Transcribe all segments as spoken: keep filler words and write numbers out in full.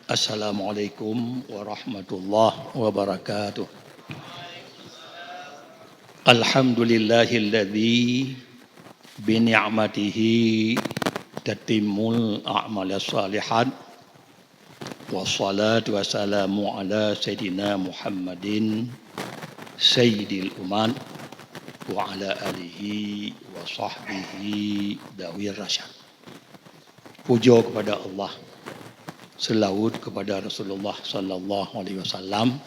Assalamualaikum warahmatullahi wabarakatuh. Alhamdulillahilladzi bi ni'matihi tatimmul a'malas shalihat. Wassalatu wassalamu ala sayyidina Muhammadin sayyidil umat wa ala alihi wa sahbihi dawir rasyad. Pujoe keupada Allah, seulaweuet keupada Rasulullah sallallahu alaihi wasallam,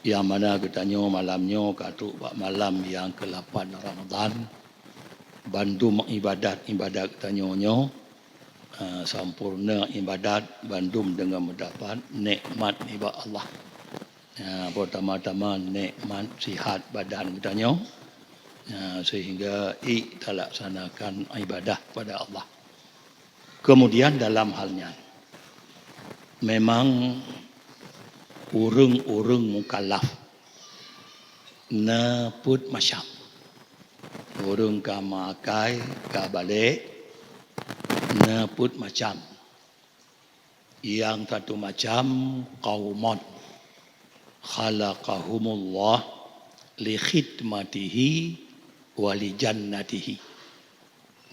nyang mana geutanyoe malam nyoe ka trok bak malam nyang keulapan Ramadhan. Bandum ibadat-ibadat geutanyoe nyoe, eh, sampoereuna ibadat bandum deungon meudapat nikmat nibak Allah. Eh, peurtama-tama nikmat sihat badan geutanyoe, eh, sehingga ék talaksanakan ibadah pada Allah. Kemudian dalam hal nyan, memang ureuëng-ureuëng mukallaf na peuet macam. Ureuëng ka meuakai, ka balek, na peuet macam. Nyang satu macam, qaumun khalaqahumullah li khidmatihi wa li jannatihi.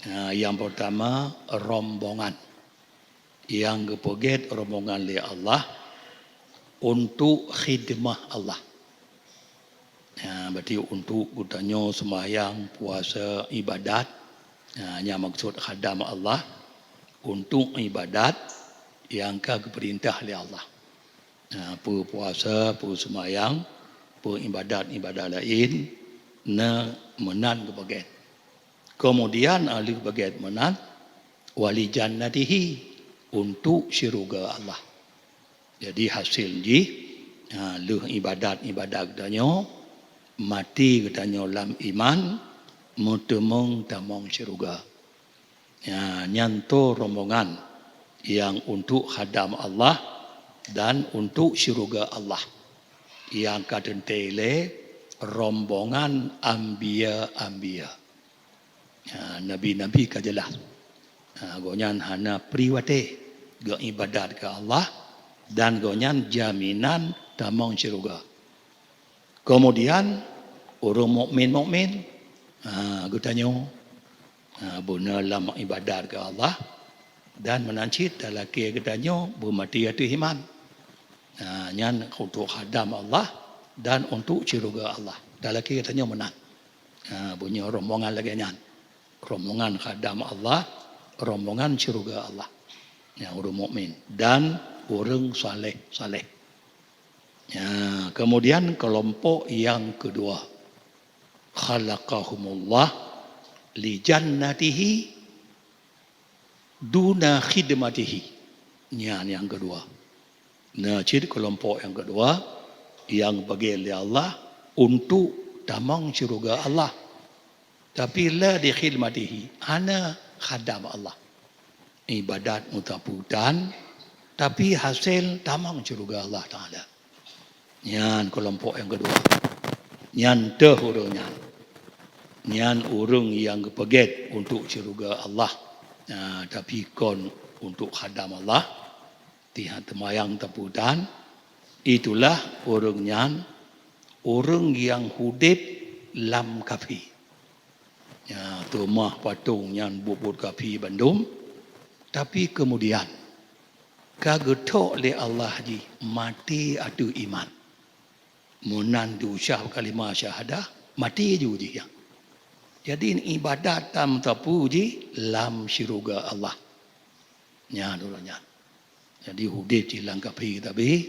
Nah, nyang peurtama, rombongan nyang geupeugét rombongan lé Allah untuk khidmah Allah. Ya, berarti untuk geutanyoe seumayang, puasa, ibadat, ya, nyan maksud khadam Allah, untuk ibadat nyang ka geupeurintah lé Allah. Ya, peu puasa, peu seumayang, peu ibadat-ibadat laén, na meunan geupeugét. Kemudian, ah, lheueh beugét meunan, wa li jannatihi, untuk syeuruga Allah. Jadi, hasé jih, ha, lheueh ibadat-ibadat geutanyoe, maté geutanyoe lam iman, meuteumong tamong syeuruga. Ya, nyan toe rombongan nyang untuk khadam Allah dan untuk syeuruga Allah, nyang ka teuntée lé rombongan anbiya-anbiya. Ha, nabi-nabi ka jeulaih. Ha, gobnyan hana pri watée geuibadat keu Allah dan gobnyan jaminan tamong syeuruga. Kemudian, ureuëng mukmin-mukmin, ha, geutanyoe, ha, beuna lam ibadat keu Allah dan meunan cit talakée geutanyoe beumaté ateueh iman. Ha, nyan untuk khadam Allah dan untuk syeuruga Allah. Talakée geutanyoe meunan. Ha, bunoe rombongan lagée nyan. Rombongan khadam Allah, rombongan syeuruga Allah. Ya, ureuëng mukmin dan ureuëng saleh-saleh. Ya, kemudian kelompok yang kedua, khalaqahumullah li jannatihi duna khidmatihi. Nyan nyang keudua. Na cit keulompok nyang keudua, nyang geubagi lé Allah untuk tamong syeuruga Allah. Tapi la di khidmatihi, hana khadam Allah. Ibadat meusapeue tan, tapi hasé tamong syeuruga Allah Taala. Nyan keulompok nyang keudua. Nyan teuh ureuëng nyan. Nyan ureuëng nyang geupeugét untuk syeuruga Allah, ah, tapi kon untuk khadam Allah. Tiha teumayang tapeutan, itulah ureuëng nyan, ureuëng nyang udeb lam kaphé. Ya, teumah patong nyan buet-buet kaphé bandum, tapi kemudian ka geuthok lé Allah jih maté ateueh iman. Meunan jiucap kalimah syahadah, maté ju jih nyan. Jadi, ibadat dan meusapeue jih lam syeuruga Allah. Nyan ureuëng nyan. Jadi, udeb jih lam kaphé tabi,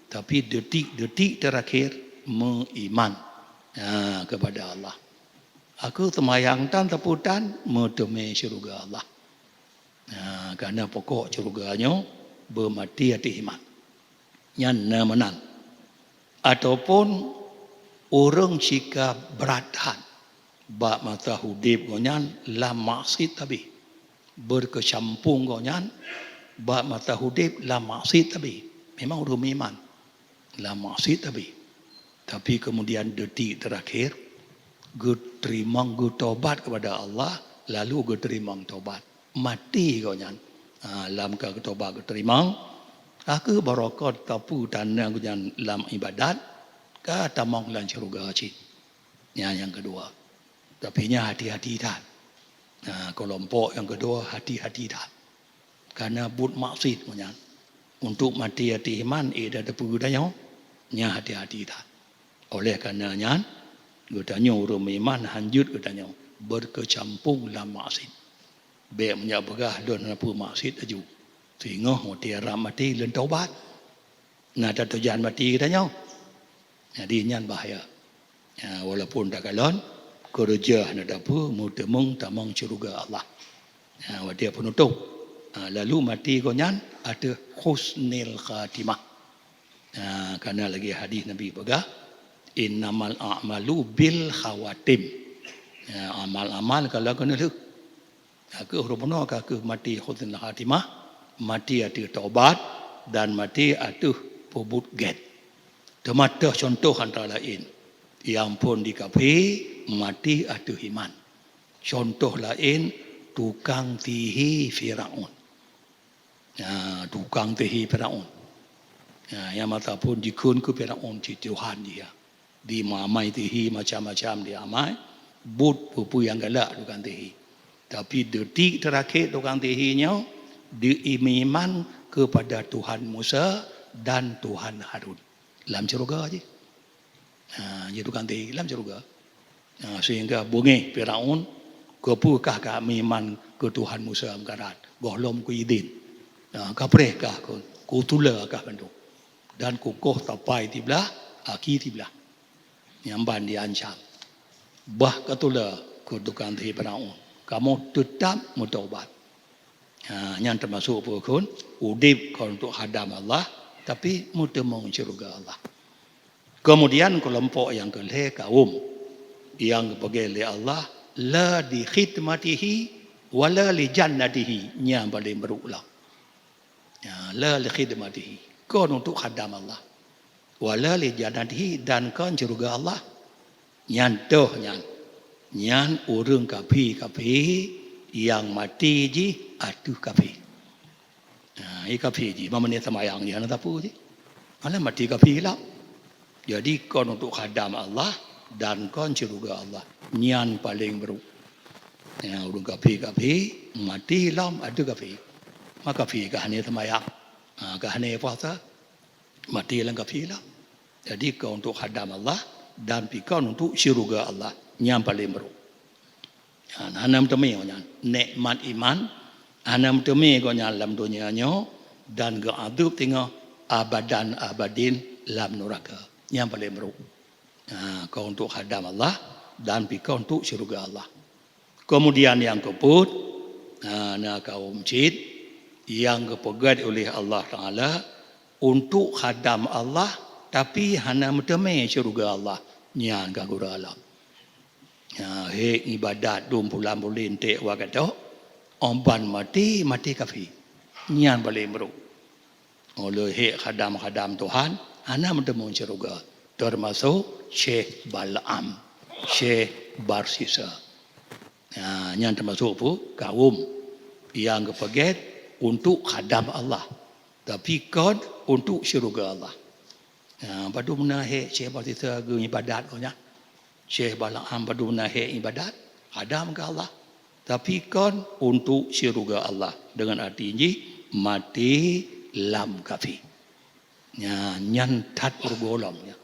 tapi detik-detik terakhir meuiman, ha, kepada Allah. Aku teumayang tan tapeutan meuteumé syeuruga Allah. Ha, karena pokok syeuruga nyoe beumaté ateueh iman. Nyan na meunan. Ataupun ureuëng sika brat that bak masa udeb gobnyan lam maksiet tabi. Beukeucampong gobnyan bak masa udeb lam maksiet tabi. Memang ureuëng meuiman lam maksiet tabi. Tapi kemudian detik terakhir, geuteurimong geutobat kepada Allah, lalu geuteurimong tobat. Maté gobnyan, ha, lam ka geutobat geuteurimong, Ka kheueh barokot tapeue tanda geuh nyan lam iébadat, ka tamong lam syeuruga cit. Nyan nyang keudua. Tapi nyan hati-hati that. Nah, keulompok nyang keudua hati-hati that. Kareuna buet maksiet nyan. Untuk maté ateueh iman, eh, dah teupeue geutanyoe, nyan hati-hati that. Oleh kareuna nyan, geutanyoe ureuëng meuiman hanjeuet geutanyoe beukeucampong lam maksiet. Bék meunyoe peugah lôn hana peue maksiet laju. Singoh watée rab maté lôn taubat. Na tatujan maté geutanyoe. Jadi nyan bahaya. Ya, walaupun takalon keureuja hana tapeue, meuteumong tamong syeuruga Allah. Ya, watée peunutôp. Ha, lalu maté gobnyan ateueh husnil khatimah. Ha, kareuna lagée hadis Nabi peugah, "Innamal a'malu bil khawatim." Ya, amal-amal ka lagée nyan lheueh. Ka kheueh ureuëng bunoe ka kheueh maté husnul khatimah, maté ateueh taubat, dan maté ateueh peubuet gét. Teuma teuh cuntoh antara laén, nyang phon di kafé maté ateueh iman. Cuntoh laén, tukang sihé Firaun. Ya, tukang sihé Firaun. Ya, nyang masa phon jikheun keu Firaun cit tuhan jih, ya. Di amai sihé macam-macam di amai, buet peue-peue nyang galak tukang sihé. Tapi detik teurakhé tukang sihé nyoe diiman keupada Tuhan Musa dan Tuhan Harun. Lam syeuruga jih. Ha, jih tukang sihé lam syeuruga. Ha, sehingga beungéh Firaun, "Keupeue kah ka meuiman keu Tuhan Musa meukarat? Gohlom kuidin. Ha, kapreh kah keu, kutuleue kah bandum. Dan kukoh tapai siblah, aki siblah." Nyang ban diancam. Bah ka tuleue keu tukang sihé Firaun, "Kamoe teutab meutobat." Ha, nyan teumasok peue kheun, udeb kon untuk khadam Allah, tapi meuteumong syeuruga Allah. Keumudian keulompok nyang keu lhée kawöm nyang geupeugét lé Allah, "La li khidmatihi wa la li jannatihi," nyan paleng brok lom. Ya, "La li khidmatihi," kon untuk khadam Allah. "Wa la li jannatihi," dan kon syeuruga Allah. Nyan toh nyan. Nyan ureuëng kafé-kafé nyang maté jih ateueh kafé. Nah, ie kafé jih, meunyoe seumayang jih hana sapeue jih. Hana maté kafé lom. Jadi kon untuk khadam Allah dan kon syeuruga Allah. Nyan paleng brok. Ya, ureuëng kafé-kafé maté lom ateueh kafé. Ma kafé ka hana seumayang. Ha, ka hana puasa. Maté lam kafé lom. Jadi kon untuk khadam Allah dan pi kon untuk syeuruga Allah. Nyan paleng brok. Nyan, hana meuteumé gobnyan. Nikmat iman, hana meuteumé gobnyan lam donya nyoe dan geuadeueb teungoh abadan abadin lam nuraka. Nyan paleng brok. Ha, kon untuk khadam Allah dan pi kon untuk syeuruga Allah. Keumudian nyang keupeuet, ha, na kawöm cit nyang geupeugét uleh Allah Taala untuk khadam Allah, tapi hana meuteumé syeuruga Allah. Nyan ka gura lom. Ha, hék iébadat dum bulan buleuen ték wa gadok, óh ban maté, maté kafé. Nyan paleng brok. Óh lheueh hék khadam-khadam Tuhan, hana meuteumong syeuruga, teumasok Syekh Balaam, Syekh Barsisa. Ha, nyan teumasok peue? Kawöm nyang geupeugét untuk khadam Allah, tapi kon untuk syeuruga Allah. Ha, padum na hék Syekh Barsisa geuiébadat gobnyan. Syekh Balaam padum na hék iébadat, khadam keu Allah. Tapi kon untuk syeuruga Allah. Deungon arti jih, maté lam kafé. Nyan, nyan that rugoe lom nyan.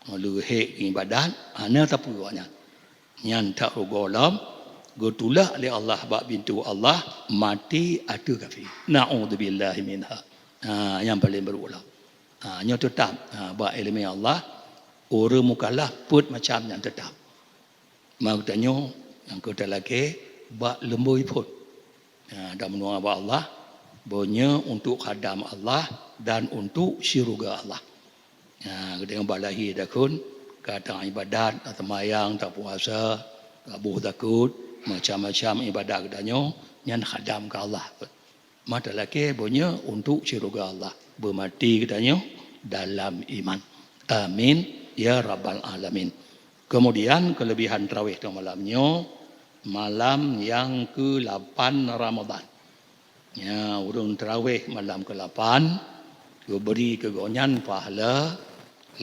Óh lheueh hék iébadat, hana sapeue awaknyan. Nyan that rugoe lom, geutulak lé Allah bak pintoe Allah, maté ateueh kafé. Na'udzubillahi minha. Ha, nyan paleng brok lom. Ha, nyoe teutab, ha, bak iéleumé Allah, ureuëng mukallaf peuet macam nyan teutab. Ma geutanyoe nyang keu talakée bak leumbôi phon. Ha, dan meudoá bak Allah, beunyoe untuk khadam Allah dan untuk syeuruga Allah. Ha, geutanyoe bak lahé takheun, ka taiébadat, taseumayang, tapuasa, taboh zakot, macam-macam iébadat geutanyoe, nyan khadam keu Allah. Ma talakée beunyoe untuk syeuruga Allah, beumaté geutanyoe dalam iman. Amin ya rabbal alamin. Keumudian keuleubehan tarawih teungoh malam nyoe, malam nyang keulapan Ramadhan. Ya, ureuëng tarawih malam keulapan, Geubri keu gobnyan pahala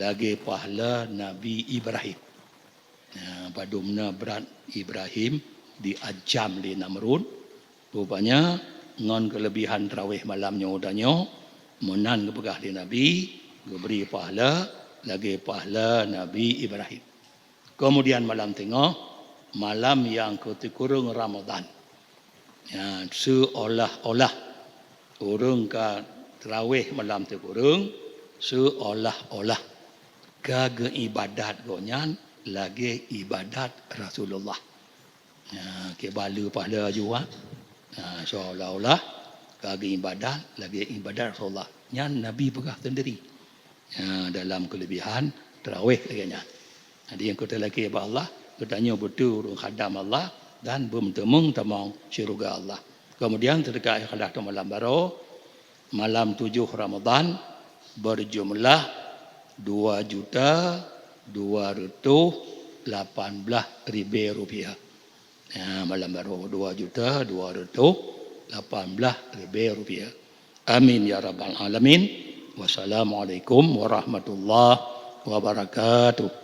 lagée pahala Nabi Ibrahim. Nah, padum na brat Ibrahim diancam lé Namrud. Rupanya, ngon keulebihan teurawéh malam nyoe tanyoe, meunan geupeugah lé Nabi, geubri pahala lagée pahala Nabi Ibrahim. Keumudian malam teungoh, malam nyang keuteukureueng Ramadhan. Nyan, seuolah-olah ureuëng ka teurawéh malam teukureueng, seuolah-olah ka geuibadat gobnyan lagée ibadat Rasulullah. Nyan, keu bale pahala jua. Nyan, seuolah-olah ka geuibadat lagée ibadat Rasulullah. Nyan Nabi peugah seundiri. Ya, dalam keulebihan teurawéh lagée nyan. Jadi, nyang keutalakée bak Allah, geutanyoe beutôi ureuëng khadam Allah dan beumeuteumong tamong syeuruga Allah. Keumudian, seudeukah ikhlaih teuma malam baroe, malam tujoh Ramadhan, beujumlah dua juta dua reutôh lapan blaih ribée rupiah. Ya, malam baroe, dua juta dua reutôh lapan blaih ribée rupiah. Amin ya rabbal alamin. Wassalamualaikum warahmatullahi wabarakatuh.